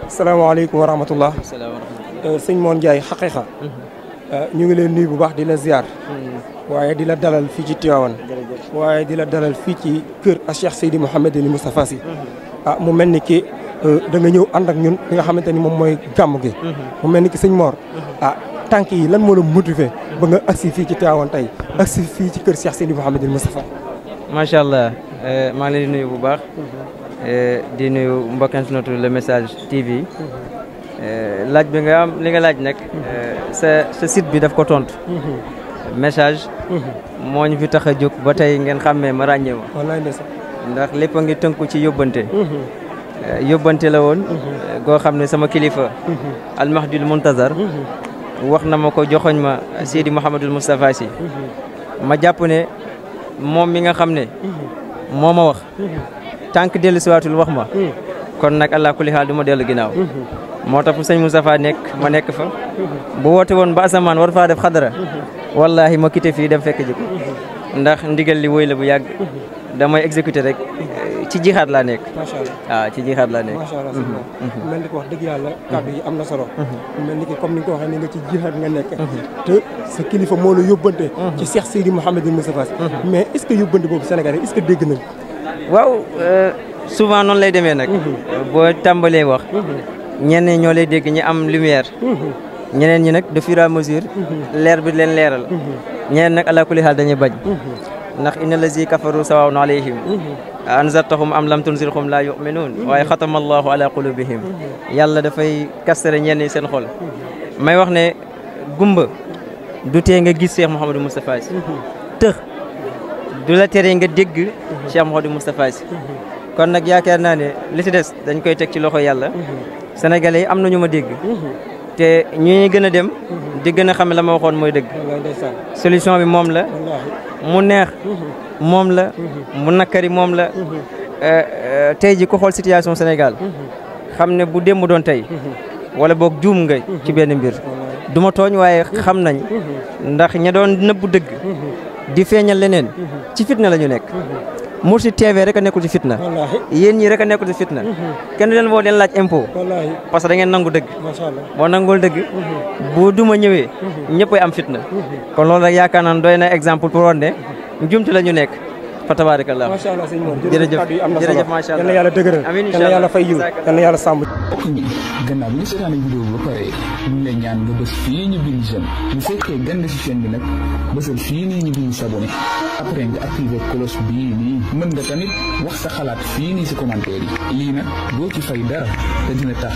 salaamaaleykum wa rahmatullah. sëñ Mor Ndiaye xaqiqa ñu ngi leen nuyu bu baax di la ziar. waaye di la dalal fii ci Tivaouane. waaye di la dalal fii ci kër a Cheikh Seydi Mouhamadou Moustapha Sy. mu mel ni ki da nga ñëw ànd ak ñun li nga xamante ni moom mooy gàmm gi. mu mel ni ki sëñ Mor tànk yi lan moo la motivé ba nga agsi fii ci Tivaouane tey agsi fii ci kër Cheikh Seydi Mouhamadou Moustapha. macha allah maa ngi leen di nuyu bu baax. di nuyu mbokk internet Le Message TV. laaj bi nga am li nga laaj nag sa site bi daf ko tontu. message moo ñu fi tax a jóg ba tey ngeen xàmmee ma ràññee ma. wallaay ndax lépp a ngi tënku ci yóbbante. yóbbante la woon. goo xam ne sama kilifa. almahdul muntazar wax na ma ko joxoñ ma Seydi Mouhamadul Moustapha Sy. ma jàpp ne moom mi nga xam ne. moo ma wax. tànk dellu siwaatul wax ma. kon nag allah kulli xaal du ma dellu ginnaaw. moo tax fu sëñ Moustapha nekk ma nekk fa. bu woote woon ba asamaan war faa def xadara. wallahi ma quitté fii dem fekk ji ko ndax ndigal li woy la bu yàgg. damay exécuté rek ci jixaat laa nekk. macha allah waaw ci jixaat laa nekk. macha allah mel ni ko wax dëgg yàlla kàddu yi am na solo. mel ni ki comme ni nga ko waxee ni nga ci jixaat nga nekk. te sa kilifa moo la yóbbante. ci Cheikh Seydi Mouhamadou Moustapha Sy. mais est ce que yóbbante boobu Sénégal est ce que dégg nañ waaw souvent noonu lay demee nag. boo tàmbalee wax. ñenn ñoo lay dégg ñi am lumière. ñeneen ñi nag de fur et à mesure. leer bi leen leeral. ñeneen nag ala kulli xaal dañuy bañ. ndax inna lazi kafaru sawaun alayhim anzartahum am lam tunzirhum la yuminuun waaye xatama allahu ala qulubihim yàlla dafay kastere ñenn seen xol. may wax ne gumba du tee nga gis Cheikh Mouhamadou Moustapha Sy. tëx du la tere nga dégg Cheikh Mouhamadou Moustapha Sy. kon nag yaakaar naa ne li ci des dañ koy teg ci loxo yàlla. sénégalais yi am na ñu ma dégg. te ñu gën a dem. di gën a xam la ma waxoon mooy dëgg. solution bi moom la. mu neex. moom la. mu nakkari moom la. tey ji ko xool situation Sénégal. xam ne bu démb doon tey. wala boog juum nga ci benn mbir. duma tooñ waaye xam nañ. ndax ña doon nëbbu dëgg. di feeñal leneen. ci fitna la ñu nekk. Mourchid TV rek a nekkul ci fitna. yéen ñii rek a nekkul ci fitna. kenn du leen woo leen laaj impôt. parce que da ngeen nangu dëgg. boo nangul dëgg. bu duma ñëwee. ñëppay am fitna. kon loolu rek yaakaar naa doy na exemple pour woon ne njumte la ñu nekk. fa tabaarakallah. macha allah sëñ Mor jërëjëf jërëjëf macha allah yal na yàlla dëgëral. amiin yal na yàlla fay yiw yal na yàlla sàmm. mbokk mi gannaaw bi ñu seetaan vidéo bi ba pare ñu ngi lay ñaan nga bës fii ñu bind j'aime bu fekkee gën si chaîne bi nag bësal fii nii ñu bind s'abonné après nga activé cloche bii nii mën nga tamit wax sa xalaat fii nii si commentaire yi lii nag doo ci fay dara te dina tax